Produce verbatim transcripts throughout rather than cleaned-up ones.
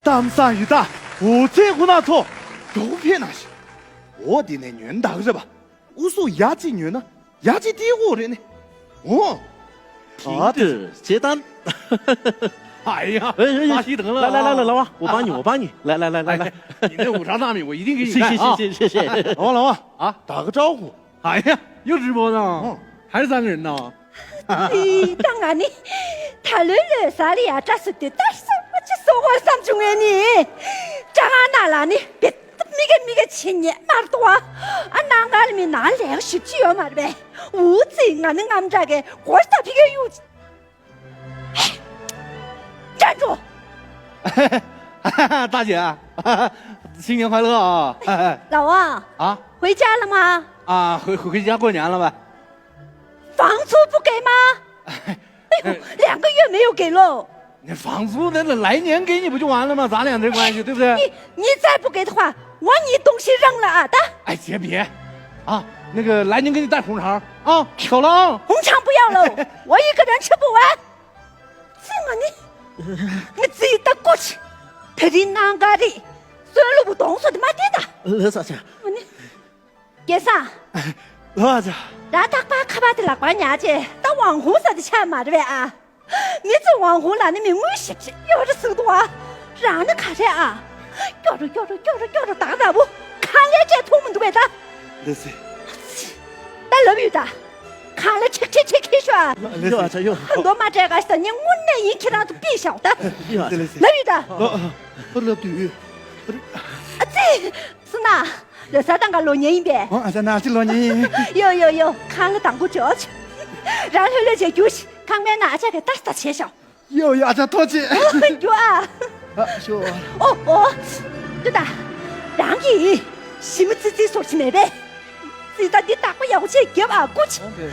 གཏམ་བཟང་ཡི་ད། འོ་ཚེ་ཁོ་ན་ཚོ། མགྱོགས་ཕེབས་ན་ཞིག་འོ་དེ་ནས་ཉོན་བདག་རེད་པ། ཨུ་སུ་ཡ་གཅིག་ཉོས་ན་ཡ་གཅིག་དེའི་འོ་རེད་ནི། འོ། ཨ་དེ། 停止接单。 哎呀，哎哎哎，巴西疼了啊！来来来来来吧，我帮你，我帮你，来来来来来。哎，你那五常大米，我一定给你干啊！是是是是是是。 老王，老王啊，打个招呼。哎呀，又直播呢？嗯，还是三个人呢？ ཨི། ད་ང་ནི་ད་ལོའི་ལོ་གསར་ལ་ཡ་སྐྲ་བསུབས་ཏེ་སྟག་གསོད་པ་ཅིག་བཟོ་དགོས་བསམ་བྱུང་ངས་ནི། སྐྲ་ཁང་ནང་ལ་ནི་བེད་མི་གེ་མི་གེ་བྱེད་ཉན་མར་འདུག་ཨ། ཨ་ནང་ཁང་ལ་མི་ནང་ལས་ཞིབ་ཅི་ཡོད་མ་རེད་པས། འུ་ཙི་ང་ནི་རྔམ་དྲག་གི་སྒོར་ས་ཕི་གེ་གཡུག་ཅན་འགྲོ། 大姐，新年快乐啊！ 老王，啊？ 回家了吗？ 啊，回回家过年了呗。 房租不给吗？哎呦，两个月没有给喽。 那房租那那来年给你不就完了吗？咱俩这关系对不对？ 你你再不给的话，我你东西扔了啊！的。 哎，姐别，啊，那个来年给你带红肠啊，走了啊。 红肠不要了，我一个人吃不完。这我呢，我自己的过去，他的那个的，算了不动手的嘛的的。 ལགས་སོ་ཨ་ཅག 我呢。 སྐལ་བཟང་། ལགས་སོ་ཨ་ཅག་ར་རྟག་པར་ཁ་པར་དེ་ལག་པར་ཉར་བྱས་ད་网红ཟེར་དེ་ཆགས་མ་རེད་པས་ཨ། མི་ཚོས་网红ལབ་ན་མི་དངུལ་ཞིབ་ཞིབ་ཡོད་རེད་ཟེར་འདུག་ཨ། རང་ནི་ག་རེ་ཨ། སྐྱོ་རུ་སྐྱོ་རུ་སྐྱོ་རུ་སྐྱོ་རུ་དང་ར་བུ་གང་ལས་བྲལ་ཐུབ་མི་འདུག་པས་ད། ལགས་སོ། ད་ལབ་ཡོད་ད། གང་ལ་ཁྲིག་ཁྲིག་ཁྲིག་ཁྲིག་ཤོག་ཨ། ལགས་སོ་ཨ་ཅག་ཡོ། ཧ་མདོ་མ་སྤྲད་ག་ཞིག་ད་ངས་དངོས་གནས་ཡིན་ཁྱེད་རང་ཚོ་ཕུད་བཞག་ད། ལགས་སོ་ཨ་ཅག་ལབ་ཡོད་ད། ཨ་ཨ་ཨ་ལབ་དུས། ཨ་ཙི། སུ་ན། ལོ་གསར་དང་ག་ལོ་ཉེ་ཡིན་པས། ཨོ་ཨ་ཅག་ན་ཅི་ལོ་ཉེ་ཡིན། ཡོ་ཡོ་ཡོ་ཁང་གླ་དང་པོ་འཇོག་ཆི། རང་ལྷོད་ལྷོད་བྱས་རྒྱུགས་ཤིག་ཁང་པའི་ནང་ཨ་ཅག་གིས་ལྟ་ལྟ་བྱས་ཤོག་ཡོ་ཡོ་ཨ་ཅག་ཐུགས་རྗེ་ཆེ། རྒྱུགས་ཨ། ཨ་ཤོ། ཨོ་ཨོ། ཏུ་ད། རང་གིས་ཞི་མི་ཙི་ཙི་སོར་ཆི་མེད་པས། ཙི་ད་འདི་བདག་པོ་ཡག་པོ་བྱས་རྒྱབ་ཨ་ཀུ་ཆི། ཨོ་ཁེ།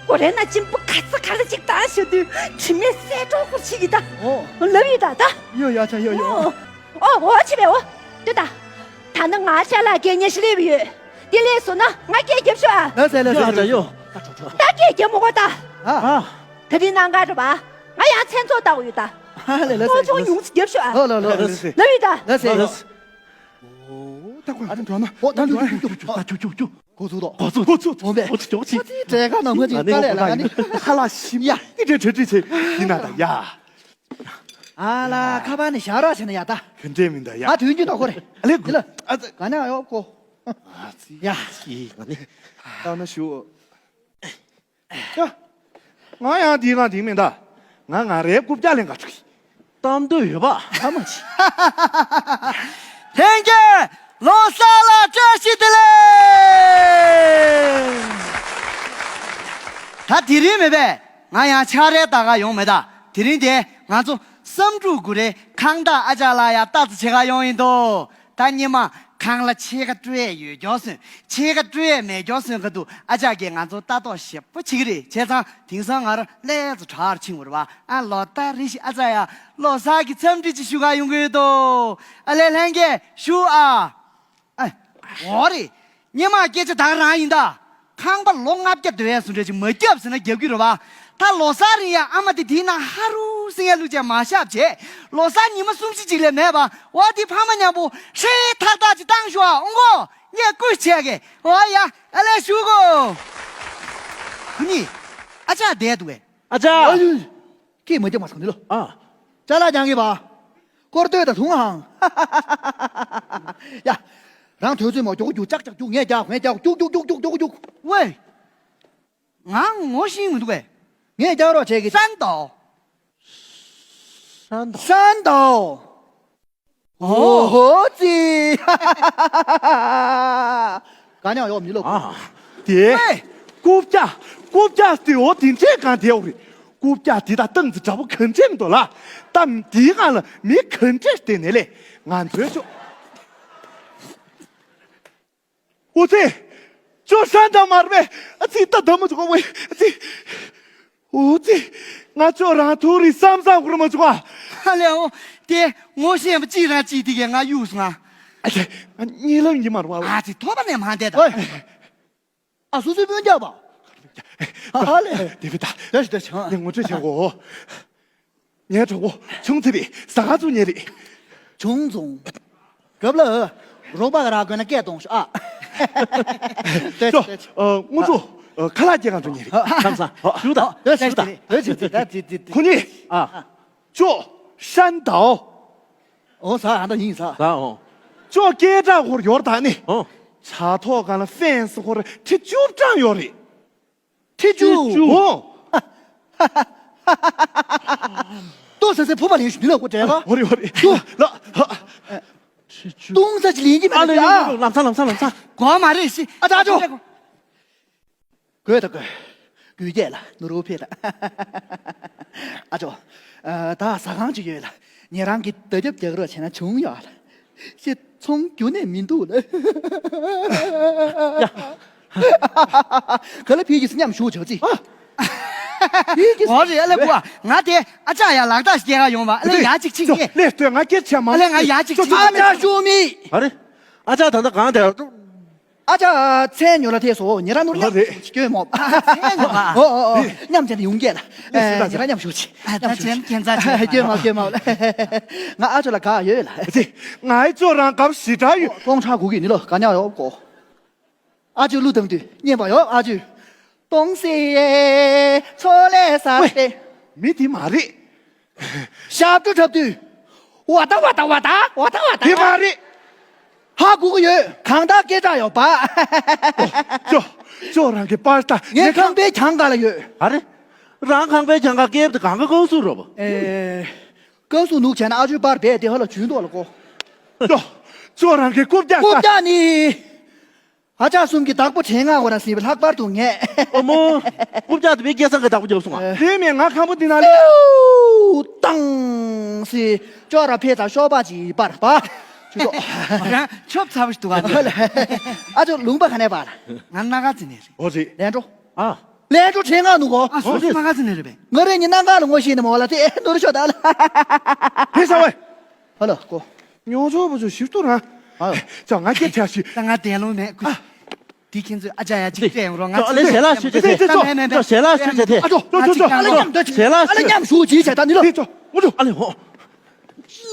ཀོ་རེ་ན་གཅིན་པོ་ག་ཚ་ག་ལ་ཅིག་བཏང་ཤོག་དུས་དྲི་མས་སེ་གྲོགས་ཁུར་ཆི་གི་ད། ཨོ། ལབ་ཡོད་ད་ད། ཡོ་ཡོ་ཨ་ཅག་ཡོ་ཡོ། ཨོ། ཨོ་ཨོ་ཆི་བས་ཨོ། ཏུ་ད། ད་ནི་ང་ཤ་ལག་སྐད་ཉན་ཤི་ལེབ་ཡོད། དེ་ལས་སོང་ན་ང་སྐད་རྒྱབ་ཤོག་ཨ། ལགས་སོ་ལགས་སོ་ཡོ་ཨ་ཅག་ཡོ། ད་སྐད་རྒྱབ་མོ་གོ་ད། ཨ། ད་དེ་ནང་ག་རེད་པ། ང་ཡང་མཚན་ཚོགས་ལྟ་བུ་ཡོད་ད། ཨ་ལས་ལས་ཚོགས་ཆུང་ཉུང་ཙི་རྒྱབ་ཤོག་ཨ། ལོ་ལོ་ལོ་ལོ། ལབ་ཡོད་ད། ལགས་སོ་ལགས་སོ། ཨོ་ད་ཁོ་ཨ་ད་འགྲོ་ན། ཨོ་ད་འགྲོ་ན་ཁྱུག་ཁྱུག་ཁྱུག་ཁྱུག་ཁྱུག་ཁྱུག་ཁྱུག་ཁོ་ཚུགས་དོ། ཁོ་ཚུགས་དོ། ཁོ་ཚུགས་དོ། ཁོ་ཚུགས་དོ། ཁོ་ཚུགས་དོ། ཁོ་ཚུགས་དོ། ཁོ་ཚུགས་དོ། ཁོ་ཚུགས་དོ། ཁོ་ཚུགས་དོ། ཁོ་ཚུགས་དོ། ཁ་ལག་ཞིམ་ཡ། ཏི་ཏི་ཏི་ཏི་ཏི། ཡིན་ན་ད་ཡ། ཨ་ལ་ཁ་པར་ནི་བཞག་རོགས་བྱས་ན་ཡ་ད། ག་འདྲས་མིན་ད་ཡ། ཨ་དུས་རྒྱུན་ད་ཁོ་རེ། ཨ་ལེ་འདི་ལ། ཨ་ཙི། ག་ནས་ཡོད་ཁོ། ཨ་ཙི། ཡ། ཡི་ང་ནི། ད་ན་ཞུ། ཡ། ང་ཡང་འདི་གང་འདི་མིན་ད། ང་ང་རའི་རྐུབ་བཀྱག་ལེན་ག་འགྲོ་གི། གཏམ་འདོད་ཡོད་པ་ཨ་མ་ཅི། ལྷན་རྒྱས་ལོ་གསར་ལ་བཀྲ་ཤིས་བདེ་ལེགས། ད་དེ་རིང་མེད་པས་ང་ཡང་ཆ་རེ་ལྟ་ག་ཡོང་མེད་ད། དེ་རིང་དེ་ང་ཚོ་བསམ་འགྲུབ་དགུ་རེ་ཁང་བདག་ཨ་ཅག་ལགས་ཡ་ལྟ་ཙི་བྱེད་ག་ཡོང་ཡིན་དོ། ད་སྙེ་མ་ཁང་གླ་ཕྱེད་ཀ་སྤྲོད་ཡས་ཡོད་ཀྱོག་སོན། ཕྱེད་ཀ་སྤྲོད་ཡས་མེད་ཀྱོག་སོན་ག་འདུག་ཨ་ཅག་གིས་ང་ཚོ་ལྟ་རྟོག་ཞེ་པོ་བྱེད་ཀྱི་རེད། བྱས་ཙང་དེང་སང་ང་རང་ལས་ཚོ་དྲག་རུ་ཕྱིན་པ་རེད་པ། ཨ་ལོ་ལྟར་རེ་བཞིན་ཨ་ཅག་ཡ་ལོ་གསར་གྱི་འཚམས་འདྲི་ཅིག་ཞུ་ག་ཡོང་གི་ཡོད་དོ། ཨ་ལས་ལྷན་རྒྱས་བཞུགས་ཨ། ཨ། འོ་རེད། སྙེ་མ་སྐད་ཆ་ད་ག་རང་ཡིན་ད། ཁང་པ་ལོ་ལྔ་བརྒྱ་སྡོད་ཡས་བཟོ་འདྲ་ཅིག་མ་བརྒྱབ་ཟེར་ན་རྒྱབ་ཀྱི་རེད་པ། ད་ལོ་གསར་རིང་ཡ་ཨ་མ་དེ་དེའི་ནང་ཧ་རུ་སེང་ཡ་ལུག་ཅན་མ་ཤབ་བྱས། ལོ་གསར་ཉི་མ་གསུམ་བཞི་ཅིག་ལས་མེད་པ། འོ་དེ་ཕ་མ་མཉམ་པོ་ཧྲེ་ཐག་ཐག་ཅིག་བཏང་ཤོག་ཨ། ཨོང་གོ་ངས་བསྐུལ་བྱས་གེ། འོ་ཡ་ཨ་ལས་ཞུ་གོ། ཁུ་ནི། ཨ་ཅག་བསྡད་འདུག་གས། ཨ་ཅག་ཨ་ཡུ། སྐད་མ་རྒྱབ་མ་སོང་ནི་ལོ། ཨ། ཅ་ལག་རྒྱག་གི་པ། སྐོར་སྟོད་ད་ཐུང་ཧང་། ཡ། རང་དུས་ཚོད་མ་མགྱོགས་རྒྱུག་ཅག་ཅག་རྒྱུག་ངས་རྒྱག་ངས་རྒྱག་རྒྱུག་རྒྱུག་རྒྱུག་རྒྱུག་རྒྱུག་ཝེ། ང་ངོ་ཤེས་མི་འདུག་གས། ངས་རྒྱག་རོགས་བྱེད་ཀྱི། ཧྲན་ཏའོ། ཧྲན་ཏའོ། ཧྲན་ཏའོ། ཨོ་ཧོ་ཙི། ག་ནས་ཡོང་མི་ལོ། ཨ། དེ། ཨེ། རྐུབ་བཀྱག་རྐུབ་བཀྱག་དེ་འོ་དེ་འདྲས་གང་དེ་འོ་རེད། རྐུབ་བཀྱག་དེ་དང་སྟངས་ཙི་འདྲ་པོ་གང་འདྲས་མི་འདུག་ལ། ད་དེའི་སྒང་ལ་མི་གང་འདྲས་བསྡད་ནས་ལས་ང་ཚོའི་ཅོ། ཨོ་ཙི། ཅོ་ཧྲན་ཏའོ་མ་རེད་པས། ཨ་ཙི་ད་ད་མ་ཅོ་གོ་བས་ཨ་ཙི། ཨོ་ཙི། ང་ཅོ་རང་ཐུག་རེད་བསམ་བསམ་ཁུར་མ་བྱུང་ཨ། ཧ་ལས་ཨོ། དེ་ངོ་ཤེས་པ་གཅིག་རང་གཅིག་དེ་གས་ང་གཡུགས་སོང་ཨ། ཨ་ཙི། ང་གཉིད་ལམ་ཡིན་མ་རེད་པ། ཨ་ཙི་ཐོབ་པ་ནས་མ་བསྡད་ད། ཨོ། ཨ་སོ་སོའི་སྤུན་ཀྱག་པ། ཧ་ལས། དེ་བི་ད། དེ་ཞིག་དེ་ཞིག་ངས་ངོ་སྤྲོད་བྱེད་གོ། ངའི་གྲོགས་པོ་ཆུང་ཚེ་བི་ཟ་ཁང་བཙུགས་ཉེ་རེད། བྱུང་བྱུང་། རྒྱབ་ལ། རོགས་པ་ག་ར་དགོས་ན་སྐད་གཏོང་ཤོག་ཨ། ལྟོས་ཅི་ལྟོས་ཅི། ཨ། དངོས་གྲུབ། ཁ་ལག་སྐྱེལ་གང་འགྲོ་ཉེ་རེད། ལམ་སང་། ཞུ་དང་། ལྟོས་ཅི་ཞུ་དང་། ལྟོས་ཅི་ལྟོས་ཅི། ཁོ་གཉིས། ཨ། ཅོ། ཧྲན་ཏའོ། ཨོ་ཟ་ཨ་ད་ཡིན་ཟ། ཟ་ཨོ། ཅོ་སྐད་གྲགས་ཧོར་ཡོར་ད་ནི། ཨོ། ཇ་ཐོག་ག་ལ་ཧྥན་སི་ཧོར་ཁྲི་བཅུ་གྲངས་ཡོད་རེད། ཁྲི་བཅུ། ཁྲི་བཅུ། ཨོ། ཏོ་ཟེར་ཟེར་ཕུ་པ་ལེན་ཞུ་མི་ལ་གོ་དྲན་པ། ཧོ་རེ་ཧོ་རེ། ཏོ། ལ། ཧ། ཁྲི་བཅུ། ཏུང་ས་ཅི་ལེན་གྱི་མ་ཨ་ལེ་རེད་ཡོ་ཡོ་ཡོ། ལམ་སང་ལམ་སང་ལམ་སང་། གོ་མ་རེད་ཤི། ཨ་ད་ཅོ། དགོས་ད་དགོས། དགོས་རྒྱས་ལ་ནོར་བུ་ཕེ་ད། ཨ་ཅོ། ཨ། ད་ཟ་ཁང་ཅིག་ཡོད་ལ། ཉེ་རང་གི་བརྡ་ཁྱབ་རྒྱག་རོགས་བྱས་ན་བྱུང་ཡོད་ལ། ཤི། ཚོང་རྒྱུ་ནས་མི་འདུག་ལ། ཡ། ག་ལ་ཕི་གིས་མཉམ་ཞུགས་བྱ་ཅི། ཨ། ཕི་གིས། འོ་རེད། ཨ་ལེ་བུ། ང་དེ་ཨ་ཅག་ཡ་ལག་རྟགས་ཤིག་སྐྱེལ་ག་ཡོང་བ། ཨ་ལེ་ཡ་གཅིག་གཅིག་ཅོ་ངས། ལེ་ལྟོས། ང་སྐྱེལ་བྱས་མ། ཨ་ལེ་ང་ཡ་གཅིག་ཅོ་གཅིག་ཅོ་ཨ་ཅག་ཞུ་མི། ཨ་རེ། ཨ་ཅག་ད་ལྟ་གང་དེ། ཨ་ཅག་མཚན་ཉོ་ལ་ཐེ་སོ་ཉེ་རང་ནོར་ཨ་རེད། མཉམ་སྐྱོན་མོ། མཚན་ཉོ་ཨ། ཨོ་ཨོ་ཨོ། མཉམ་བྱས་ནས་ཡོང་གྱེ་ལ། ཨེ། ཉེ་རང་མཉམ་ཞུགས་ཅི། ཨ་ད་མཉམ་ཞུགས་ཅི། ཁྱེད་ཚ་ཁྱེད་སྐྱོན་མ་སྐྱོན་མ། ང་ཨ་ཅོ་ལ་དགའ་ཡོད་ལ། ཅི། ང་ཨ་ཅོ་རང་སྐབས་ཞེ་དྲག་ཡོད། ཐོང་ཁྲ་གུ་གི་ནི་ལོ་ག་ཉག་ཡོད་གོ། ཨ་ཅོ་གླུ་བཏང་དུས་སྙན་པ་ཡོད་ཨ་ཅོ། ཏོང་སེ་ཡེ་ཚོ་ལས་ས་ཏེ། མི་དེ་མ་རེད། ཞབས་བྲོ་འཁྲབ་དུས། ཝ་ཏ་ཝ་ཏ་ཝ་ཏ་ཝ་ཏ་ཝ་ཏ། དེ་མ་རེད། ཧ་གོ་གི་ཡོད། གང་ལྟར་སྐད་གྲགས་ཡོད་པ། ཅོ། ཅོ་རང་གི་པར་ལྟ། ངའི་ཁང་པའི་གྱང་ག་ལ་ཡོད། ཨ་རེ། རང་ཁང་པའི་གྱང་ག་སྐེབ་དེ་གང་ག་ཀང་སུ་རོ་བ། ཨེ། ཀང་སུ་ནུག་བྱས་ན་ཨ་ཅོའི་པར་རྦད་དེ་ཧ་ལ་བྱུང་འདུག་ལ་ཀོ། ཅོ། ཅོ་རང་གི་རྐུབ་བཀྱག་རྐུབ་ལྟ། བཀྱག་ནི། ཨ་ཅག་གསུམ་གྱི་བདག་པོ་དྲན་ངག་འོ་ན་ཟིན་པའི་ལྷག་པར་དུ་ངས། ཨོ་མོ། རྐུབ་བཀྱག་དེ་བའི་སྐལ་བཟང་གི་བདག་པོ་རྒྱབ་སོང་ཨ། དེ་མིན་ང་ཁང་པ་འདི་ནང་ལ། ཏང་སི། ཅོག་ར་ཕེ་ཚ་ཤོག་པ་ཅི་པར་པ། ཅི་ཏོ། རང་ཆོབ་ཚ་བ་ཞིག་འདུག་ཨ། ཨ་ཅོ་ལུང་པ་ག་ནས་པར། ང་སྣ་ཁ་ཙི་ནས་རེད། ཨོ་ཙི། ལན་ཀྲོ། ཨ། ལན་ཀྲོ་དྲན་ངག་ནུ་གོ། ཨ་སོ་སོ་སྣ་ཁ་ཙི་ནས་རེད་པས། ང་རེ་ཉི་སྣ་ཁ་ལ་ངོ་ཤེས་ནི་མོ་ལ་དེ་ནོར་ཤོག་ད་ལ། ཕེ་ས་བས། ཧ་ལོ་ཀོ། ཉོ་ཆོག་པོ་ཆོ་ཞིབ་ཏུ་རང་། ཨ། ཅག་ང་སྐད་ཆ་ཞུས། ད་ང་དན་ལོང་མེད་ཁུ། དེ་ཁྱེད་ཚོས་ཨ་ཅག་ཡ་གཅིག་སྤྲད་ཡོང་རོགས། ང་ཅོ་ཨ་ལེ་ཞལ་ལག་མཆོད་བྱས་ཏེ། ད་མེད་མེད་མེད། ཅོ་ཞལ་ལག་མཆོད་བྱས་ཏེ། ཨ་ཅོ་ཅོ་ཅོ་ཅོ། ཨ་ལེ་མཉམ་དུ་ཞལ་ལག་ཨ་ལེ་མཆོད་བྱས་མཉམ་ཞུ་ཅི་བྱས་ད་ནི་ལོ། ཅོ་ཨ་ལེ་ཧོ།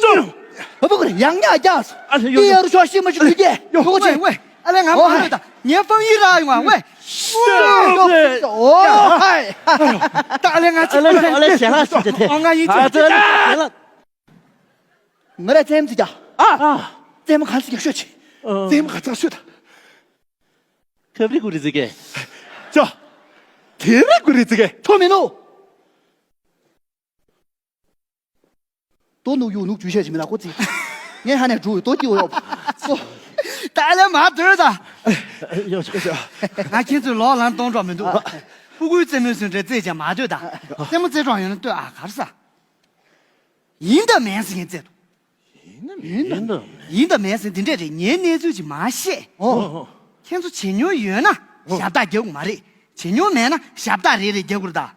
ཅོ། ཨ་བུ་གུ་ཡང་ཉག་རྒྱག་ཨ་ལེ་ཡོ་ཡོ། ཡར་ཤོག་ཤི་མ་ཤི་དུས་ཀྱེ་ཡོ་ཧོ་ཅི། ཝེ་ཝེ། ཨ་ལེ་ང་མ་ལོས་ད་ཉེ་ཕང་ཡི་ར་ཡོང་ཨ་ཝེ། ཨོ་ཧའི། ད་ཨ་ལེ་ང་ཅི། ཨ་ལེ་ཨ་ལེ་ཞལ་ལག་མཆོད་བྱས་ཏེ། ཨོ་ང་ཡིན་ཅི། ཨ་ཅོ་ཨ་ལེ་ཞལ་ལག་ང་ར་རྩེད་མོ་རྩེ་རྒྱ། ཨ། རྩེད་མོ་ག་ཚོད་རྒྱག་ཤོད་ཅི། རྩེད་མོ་ག་ཚོད་ཤོད་ད། ཁབ་རི་ཀུ་རི་ཙི་ཀེ། ཅོ། དེ་རི་ཀུ་རི་ཙི་ཀེ། ཐོ་མི་ནུ། དོ་ནུ་ཡུ་ནུ་ཇུ་ཤེ་ཅི་མི་ལ་ཀོ་ཙི། ངས་ཧ་ནས་འགྲུ་དོ་ཀི་འོ་ཡོ། ད་ལེ་མ་སྡོད་ད། ཡོ་ཆོ། ང་ཁྱེད་ཚོའི་ལོག་ལམ་གཏོང་གྲོགས་མི་འདུག་ཕྲུ་གུའི་རྩེད་མོའི་སུན་འདྲེ་རྩེད་ཅང་མ་སྡོད་ད། རྩེད་མོ་རྩེ་གྲོགས་ཡོད་ན་ལྟོས་ཨ་གར་ས། ཡིན་དང་མིན་ཟེར་མཁན་བཙལ་འདུག་ཡིན་དང་མིན། ཡིན་དང་མིན་ཟེར་འདི་འདྲས་རེད། ངའི་གནས་ཚུལ་ཅིག་མ་བཤད། ཨོ། ཁྱེད་ཚོ་བྱེད་མྱོང་ཡོད་ན་ཞབས་བཏགས་རྒྱག་དགོས་མ་རེད། བྱེད་མྱོང་མེད་ན་ཞབས་བཏགས་རེ་རེ་རྒྱག་དགོས་རེད་ད།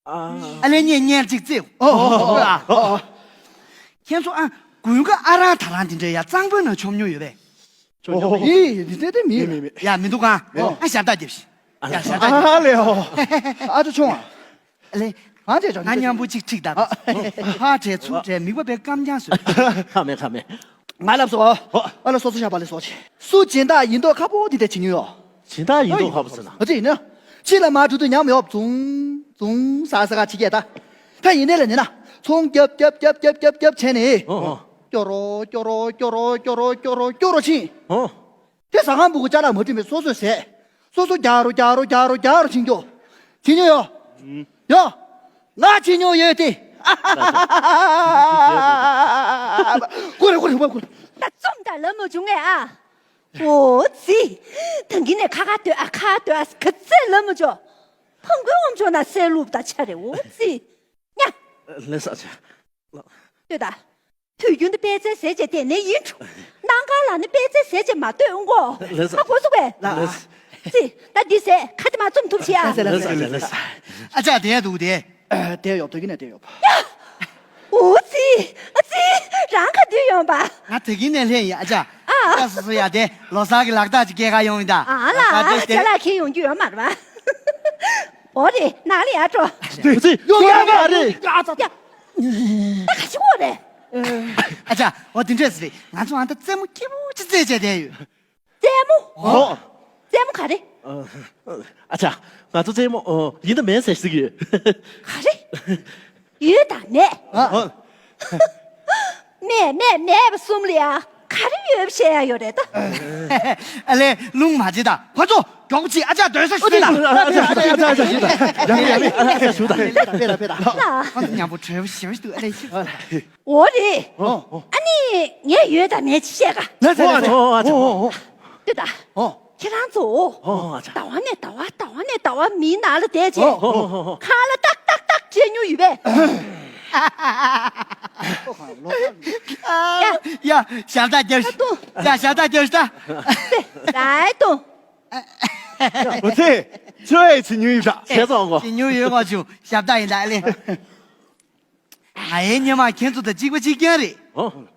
ཨ་ལེ་གཉེན་གཉེན་ཅིག་བཙལ། ཨོ་ཨོ་ཨོ། ཁྱེད་ཚོ་ཨ་དགུན་ཁ་ཨ་རང་ད་རང་འདི་འདྲས་ཡ་གཙང་པོའི་ནང་མཆོང་མྱོང་ཡོད་པས། ཨོ་ཨོ། ཡི་འདི་འདྲས་དེ་མིན། མིན་མིན། ཡ་མི་འདུག་ག་ཨོ། ཨ་ཞབས་བཏགས་རྒྱབ་ཤིག་ཡ་ཞབས་བཏགས་རྒྱབ། ཨ་ལེ་ཨོ། ཨ་ཅོ་མཆོང་ཨ། ཨ་ལེ། གང་བྱས་ཀྱང་ང་མཉམ་པོ་གཅིག་ཁྲིད་དང་། ཕར་བྲེལ་ཚུར་བྲེལ་མིག་པ་པའི་སྐམ་རྐྱང་བཟོས། ཁ་མེད་ཁ་མེད། ང་ལབ་སོ། ཨ་ལ་སོ་སོ་ཞབས་པ་ལ་སོ་ཆེ། སུ་སྦྱིན་བདག་ཡིན་མདོག་ཁ་པོ་འདི་འདྲ་བྱེད་མྱོང་ཡོད། སྦྱིན་བདག་ཡིན་མདོག་ཁ་པོ་ཟེར་ན། ཨ་ཅེ་ཡིན་ན། ཕྱི་ལ་མ་འགྲོ་དུས་ཉམས་ཡོད་བྱུང་བྱུང་ཟ་ཟ་ག་ཕྱི་རྒྱལ་ད། ད་ཡིན་ནའི་ལ་ནི་ན་ཚོང་རྒྱབ་རྒྱབ་རྒྱབ་རྒྱབ་རྒྱབ་བྱས་ནས། ཨོ་ཨོ། སྐྱོ་རོ་སྐྱོ་རོ་སྐྱོ་རོ་སྐྱོ་རོ་སྐྱོ་རོ་སྐྱོ་རོ་ཕྱིན། ཨོ། དེ་ཟ་ཁང་སྤུ་གུ་ཅ་ལག་མ་བྲིས་མེད་སོ་སོས་ཟས། སོ་སོ་རྒྱག་རོ་རྒྱག་རོ་རྒྱག་རོ་རྒྱག་རོ་ཕྱིན་རྒྱུ། ཕྱིན་རྒྱུ་ཡོ། ཡོ། ང་ཕྱིན་རྒྱུ་ཡོད་དེ། ཀུ་རེ་ཀུ་རེ་ཀུ་རེ། ད་རྩོམ་དང་ལབ་མ་བྱུང་ངས་ཨ། འོ་ཙི། ད་གིན་ནས་ཁ་ཁ་སྡོད་ཨ་ཁ་སྡོད་ཨ་ག་ཚད་ལབ་མ་བྱུང་། ཕང་པོའི་ངོམ་ཆོག་ན་སེ་ལུབ་ད་ཆ་རེ་འོ་ཙི། ཉ། ལེ་ས་ཆ། ལྟོས་ད། དུས་རྒྱུན་དུ་པད་ཚལ་ཟས་བྱས་བསྡད་ནས་ཡིན་འགྲོ། གནམ་གང་ལ་ནི་པད་ཚལ་ཟས་བྱས་མ་སྡོད་འོང་གོ། ལགས་སོ། ཧ་གོ་སོང་བས། ལགས། ཙི། ད་འདི་ཟས་ཁ་དེ་མ་བཙུམ་ཐུབ་ཤི་ཨ། ལགས་སོ་ལགས་སོ་ལགས་སོ། ཨ་ཅག་དེ་འདུག་དེ། དེ་ཡོད་དེ་གི་ནས་དེ་ཡོད། ཨོ་ཙི། ཨ་ཙི། རང་ག་དུས་ཡོང་པ། ང་དེ་གི་ནས་ལྷན་ཡིན་ཨ་ཅག་ཨ། ཨ་སོ་སོ་ཡ་དེ་ལོ་གསར་གི་ལག་རྟགས་ཅིག་སྐྱེལ་ག་ཡོང་ཡིན་ད། ཨ་ལ་ལོ་གསར་དེ་ཅ་ལག་འཁྱེར་ཡོང་རྒྱུ་ཡོད་མ་རེད་པ། འོ་རེད་ནང་ལ་ཡར་འགྲོ། ཨོ་ཙི། ཡོང་ཡ་མ་རེད། ཡ་ཙ། ད་ག་ཞིག་འོ་རེད། ཨ་ཅག་འོ་དེ་འདྲས་རེད། ང་ཚོ་ཨ་ད་རྩེད་མོ་སྐྱིད་པོ་ཅིག་རྩེད་བྱས་བསྡད་ཡོད། རྩེད་མོ། ཨོ། རྩེད་མོ་ག་རེ། ཨ་ཅག་ང་ཚོ་རྩེད་མོ་ཨོ་ཡིན་དང་མིན་ཟེར་ཟིག་ཡོད། ག་རེ། ཡོད་དང་མེད། ཨ། མེད་མེད་མེད་པ་གསུམ་ལ་ཡ་ག་རེ་ཡོད་པ་བཤད་ཡ་ཡོད་རེད་ད། ཨ་ལས་རླུང་མ་བྱེད་ད་ཁོ་ཚོ་མགྱོགས་པོ་ཅིག་ཨ་ཅག་སྡོད་ས་ཞུ་ད། ཨ་ཅག་ཨ་ཅག་ཨ་ཅག་ཨ་ཅག་ཞུ་ད། ཡ་ཡ་ཡ་ཨ་ཅག་ཞུ་ད། ཕེ་ད་ཕེ་ད་ཕེ་ད། ཁོ་ཚོ་མཉམ་པོ་བྲོས་པ་ཞེ་པོ་ཞིག་འདུག་ཨ་ལས་ཞུ། འོ་རེད། ཨོ། ཨ་ནི་ངས་ཡོད་དང་མེད་ཅིག་བཤད་ག་ལ་ཟེར་ལ་ཟེར། ཨོ་ཨོ་ཨོ་ཨོ། ལྟོས་དང་། ཨོ། ཁྱེད་རང་ཚོ། ཨོ་ཨ་ཅག་ཟླ་བ་ནས་ཟླ་བ་ཟླ་བ་ནས་ཟླ་བ་མིའི་ནང་ལ་བསྡད་བྱས། ཨོ་ཨོ་ཨོ། ཁ་ལ་ཏག་ཏག་ཏག་བྱས་མྱོང་ཡོད་པས། ཡ་ཡ་ཞབས་ཏག་རྒྱབ་ཤི། ད་དུང་། ཡ་ཞབས་ཏག་རྒྱབ་ཤི་ད། ད་དུང་། འོ་ཚེ། ཚོས་ཚེ་ཉུང་ཡོད་ཤག་ཚེ་ཚོགས་གོ་ཚེ་ཉུང་ཡོད་གོ་ཆུ་ཞབས་ཏག་ཡིན་ད་ཨ་ལེ། ང་ཡའི་སྙེ་མ་ཁྱེད་ཚོ་དང་གཅིག་པ་གཅིག་རྐྱང་རེད། ཨོ།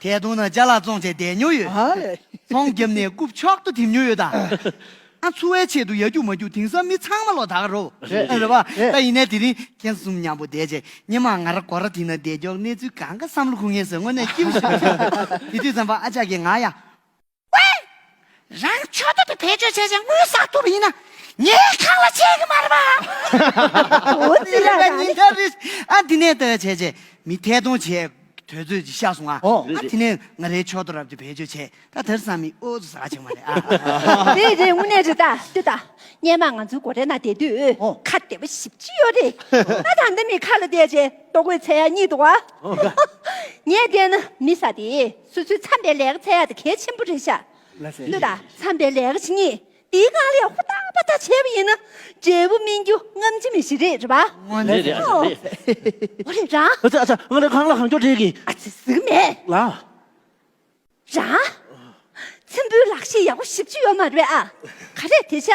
ཐད་གཏོང་ནང་ཅ་ལག་བཙོང་བྱས་བསྡད་མྱོང་ཡོད། ཨ་ལེ། ཚོང་བརྒྱབ་ནས་རྐུབ་མཆོག་ཏུ་དེད་མྱོང་ཡོད་ད། ཨ་འཚོ་བའི་ཆེད་དུ་ཡ་རྒྱུག་མ་རྒྱུག་དེང་སང་མི་ཚང་མ་ལོ་ད་ག་རོ། རེད་རེད་པ། རེད། ད་ཡིན་ནའི་དེ་རིང་ཁྱེད་གསུམ་མཉམ་པོ་བསྡད་བྱས་སྙེ་མ་ང་ར་གོ་ར་དེ་ན་བསྡད་རྒྱུ་གནས་ཚུལ་གང་ག་བསམ་བློ་འཁོར་ངེས་ཟེར་དངོས་གནས་སྐྱིད་པོ་ཞིག་རེད། དེ་དུས་ཙམ་པ་ཨ་ཅག་གིས་ང་ཡ། ཝེ། རང་ཆོས་དོན་དུ་བེད་སྤྱོད་བྱས་ཙང་དངུལ་བསགས་ཐུབ་པ་ཡིན་ན་ངའི་ཁང་ལ་ཆད་གི་མ་རེད་པ། འོ་ཙི་ལ་ད་ཉིན་ནི་ཐར་རིས་ཨ་འདི་ནས་ལྟོས་བྱས་བྱས་མི་ཐད་གཏོང་བྱས་དུས་ཚོད་ཅིག་ཤར་སོང་ཨ། ཨོ། ཨ་དེ་ནས་ང་རའི་ཆོས་དོན་རབ་ཏུ་བེད་སྤྱོད་བྱས་ད་དེར་བསམ་མི་ཨོ་ཙི་ཟ་ཆེན་མ་རེད་ཨ། རེད་རེད་དངོས་གནས་རེད་ད་ལྟོས་ད། སྙེ་མ་ང་ཚོའི་སྒོ་རའི་ནང་བསྡད་དུས་ཨོ། ཁ་བདེ་པོ་ཞེ་པོ་ཅིག་ཡོད་རེད། ད་ད་ལྟ་མི་ཁ་ལ་བསྡད་བྱས་ལྟོ་གོས་འཚོལ་ཡ་གཉིད་འདུག་ཨ། ངས་བལྟས་ན་མི་ཟེར་དེ། སོ་སོའི་འཚམས་པའི་ལས་ཀ་འཚོལ་ཡ་དེ་གལ་ཆེན་པོ་རེད་ཤག་ལ་ཟེར། ལྟོས་དང་འཚམས་པའི་ལས་ཀ་བྱེད་ཉིད་དེའི་སྒང་ལ་ཡང་ཧུར་ཐག་པ་ཐག་བྱས་པ་ཡིན་ན་འབྲས་བུ་སྨིན་རྒྱུ་སྔ་ཕྱི་མེད་ཞིག་རེད་རེད་པ། དངོས་གནས་རེད་རེད་རེད། འོ་རེད་རང་། ཨ་ཙི་ཨ་ཙི་ང་ལ་ཁང་གླ་གང་མགྱོགས་སྤྲད་གི་ཨ་ཙི་ཟིག་མེད། ལ། རང་། ཚེམ་བུའི་ལག་ཤེས་ཡག་པོ་ཞེ་པོ་ཅིག་ཡོད་མ་རེད་པས་ཨ། ག་རེ་དེ་ཤ།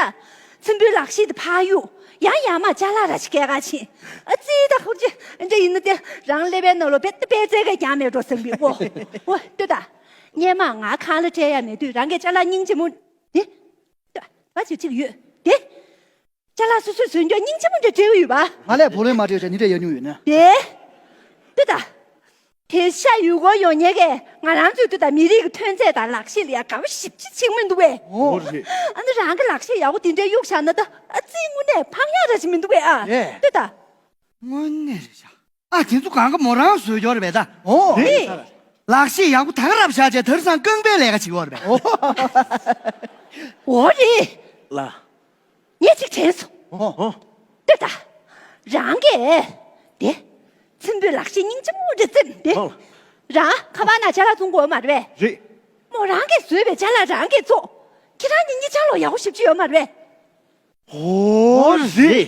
ཚེམ་བུའི་ལག་ཤེས་དེ་ཕར་གཡུག་ཡང་ཡར་མར་ཅ་ལག་ར་ཞིག་སྐྱེལ་ག་ཕྱིན། ཨ་ཙི་ད་ཁོ་ཅི་འདྲ་ཡིན་ན་དེ་རང་ཀླད་པའི་ནང་ལོགས་དཔེ་དཔེ་རྩལ་ག་ཀྱང་མེད་འགྲོ་བསམ་གི་ཨོ། ཨོ་ལྟོས་དང་། སྙེ་མ་ང་ཁང་གླ་སྤྲད་ཡ་མེད་དུས་རང་གིས་ཅ་ལག་སྙིང་རྗེ་མོ། དེ། ལྟོས། ང་ཅིག་ཅིག་ཡོད་དེ། ཅ་ལག་སོ་སོས་བཟོས་རྒྱུ་སྙིང་རྗེ་མོ་འདྲ་སྤྲད་ཀྱི་ཡོད་པ། ང་ལས་བུ་ལོན་མ་སྤྲད་ཅག་ནི་འདྲ་ཡ་མྱོང་ཡོད་ན། དེ། ལྟོས་དང་། དེ་ཤ་ཡུལ་སྐོར་ཡོང་མཁན་གྱིས་ང་རང་ཚོའི་དུས་དང་མི་རིགས་ཀྱི་ཐོན་རྫས་དང་ལག་ཤེས་ལ་ཡ་དགའ་པོ་ཞེ་པོ་ཅིག་བྱེད་ཀྱི་མི་འདུག་པས། འོ་རེད། ཨ་ནི་རང་གི་ལག་ཤེས་ཡག་པོ་དེ་འདྲ་གཡུག་བཞག་ན་ད་ཨ་ཙི་དངོས་གནས་ཕངས་ཡག་ར་ཞིག་མི་འདུག་པས་ཨ། རེད། ལྟོས་དང་། དངོས་གནས་རེད་ཤག་ཨ་དེ་ཚོ་གང་ག་མོ་རང་བཟོས་ཡོད་རེད་པས་ད། འོ། རེད། ལག་ཤེས་ཡག་པོ་ད་ག་རང་བཞག་བྱས་དེང་སང་རྐང་པའི་ལས་ཀ་བྱེད་ཡོད་རེད་པས། འོ་རེད། ལ། ངས་ཅིག་དྲན་སོང་། ཨོ། ལྟོས་དང་། རང་གིས། དེ། ཚེམ་བུའི་ལག་ཤེས་སྙིང་རྗེ་མོ་རེ་བཙེམ་དེ། ཨོ། རང་ཁ་པར་ནང་ཅ་ལག་བཙོང་གི་ཡོད་མ་རེད་པས། རེད། མོ་རང་གིས་བཟོས་པའི་ཅ་ལག་རང་གིས་བཙོང་། ཁྱེད་རང་གཉིས་གཉིས་ཆ་ལོ་ཡག་པོ་ཞེ་པོ་ཅིག་ཡོད་མ་རེད་པས། ཨོ་རེད།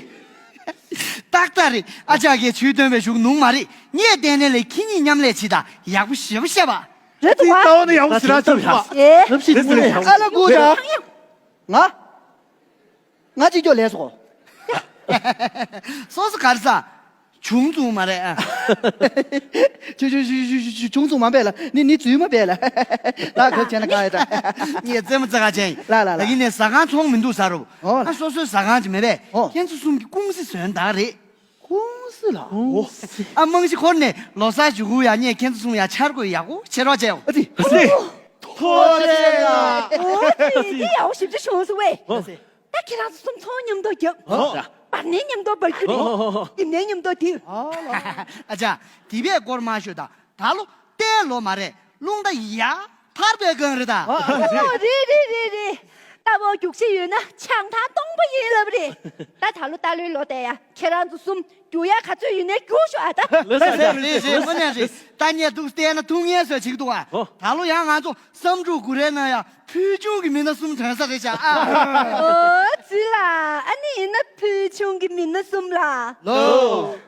ཏག་ཏག་རེད། ཨ་ཅག་གིས་ཇུས་བཏོན་པའི་གཞུག་ནུང་མ་རེད། ངས་བལྟས་ནས་ལས་ཁྱེད་གཉིས་མཉམ་ལས་བྱེད་དང་ཡག་པོ་ཞེ་པོ་བཤད་པ། རེད་འདུག་བ། ལྟ་བ་ནི་ཡག་པོ་ཞེ་དྲག་བྱུང་བ། ཨེ། ཨ་ལ་ཀུ་ཅག་ང་། ང་གཅིག་ཀྱོག་ལས་སོ། སོ་སོ་ག་རེ་ཟ། བྱུང་བྱུང་མ་རེད་ཨ། ཆུ་ཆུ་ཆུ་ཆུ་ཆུ་ཆུ་བྱུང་བྱུང་མ་པས་ལ་ནི་ནི་རྫུན་མ་པས་ལ། ད་ག་བྱས་ན་ག་ཡ་ད། ངས་རྩེད་མོ་རྩེ་ག་བྱས་ཡིན། ལ་ལ་ལ། ད་ཡིན་ནས་ཟ་ཁང་ཚོང་མི་འདུག་ཟ་རུ། ཨོ། ཨ་སོ་སོའི་ཟ་ཁང་ཅིག་མེད་པས། ཨོ། ཁྱེད་ཚོ་གསུམ་གྱི་ཀུང་སི་བཟོས་ན་ད་ག་རེད། ཀུང་སི་ལ། ཨོ། ཨ་རྨང་གཞི་འཁོར་ནས་ལོ་གསར་གཞུག་གུ་ཡ་ངས་ཁྱེད་ཚོ་གསུམ་ཡ་འཆར་འགོད་ཡག་པོ་བྱེད་རོགས་བྱས་ཨོ། ཨ་ཙི། ཨ་ཙི། ཐུགས་རྗེ་ཆེ་ལ། ཨོ་ཙི་འདི་ཡག་པོ་ཞེ་པོ་ཅིག་བྱུང་སོང་བས། ཨོ། ད་ཁྱེད་རང་ཚོ་གསུམ་ཚོང་མཉམ་དུ་རྒྱབ། ཨོ། འབར་ནས་མཉམ་དུ་འབར་རྒྱུ་རེད། ཨོ། འདེབས་ནས་མཉམ་དུ་འདེབས། ཨ་ལ། ཨ་ཅག་དེ་བས་སྐོར་མ་ཤོད་ད། ད་ལོ་ཏའི་ལོ་མ་རེད། རླུང་རྟ་ཡར་འཕར་བའི་སྒང་རེད་ད། ཨོ་རེད་རེད་རེད་རེད། རྟ་ཕོ་རྒྱུག་ཤེས་ཡོད་ན་ཆང་ཐང་སྟོང་པ་ཡིན་ལབ་རེད། ད་ད་ལོ་རྟ་ལོའི་ལོ་དེ་ཡ་ཁྱེད་རང་ཚོ་གསུམ་རྒྱུག་ཡ་ག་ཚོད་ཡོད་ནའི་རྒྱུགས་ཤོག་ཨ་ད། ལགས་སོ་ལགས་སོ་ལགས་སོ། དངོས་གནས་རེད། ད་ངས་འདུག་བལྟས་ན་ཐུགས་ངལ་གསོ་བྱེད་ཀྱི་འདུག་ཨ། ཨོ། ད་ལོ་ཡང་ང་ཚོ་བསམ་འགྲུབ་གུ་རེ་ན་ཡ་ཕུལ་བྱུང་གི་མི་སྣ་གསུམ་ཐོན་ས་རེད་ཤག་ཨ། ཨོ་ཙི་ལ། ཨ་ནི་ཡིན་ན་ཕུལ་བྱུང་གི་མི་སྣ་གསུམ་ལ། ལོ།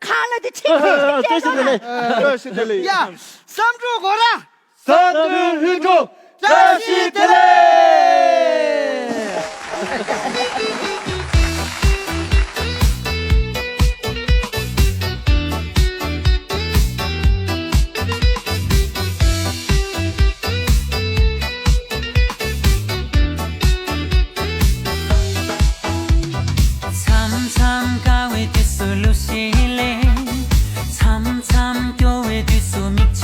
ཁ་ལ་དེ་ཁྲིག་ཁྲིག་ཁྲིག་བལྟས་ན། བཀྲ་ཤིས་བདེ་ལེགས། ཡ། བསམ་འགྲུབ་གུ་རེ། བསམ་འགྲུབ་ལྷུན་གྲུབ། བཀྲ་ཤིས་བདེ་ལེགས། མཚམས་མཚམས་དགའ་བའི་དུས་སུ་གླུ་གཞས་ལེན། མཚམས་མཚམས་སྐྱོ་བའི་དུས་སུ་མིག་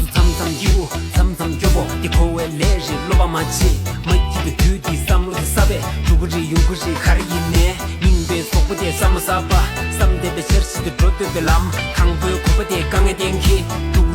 མཚམས་མཚམས་སྐྱིད་པོ་མཚམས་མཚམས་སྐྱོ་པོ་འདི་འཁོར་བའི་ལས་རེད། བློ་ཕམ་མ་བྱེད། མ་སྐྱིད་པའི་དུས་འདི་བསམ་བློ་དེ་གསར་པས་འགྲོ་གི་རེད། ཡོང་གི་རེད། ག་རེ་ཡིན་ནའི་སྙིང་པའི་སོག་པོ་དེ་བསམ་མ་ཟབ་པ་བསམ་བསྡད་པའི་ཕྱིར་ཕྱིར་དུ་འགྲོ་འདོད་པའི་ལམ། དང་པོའི་གོམ་པ་དེ་དཀའ་ངལ་གཏན་འཁེལ། སྡུག་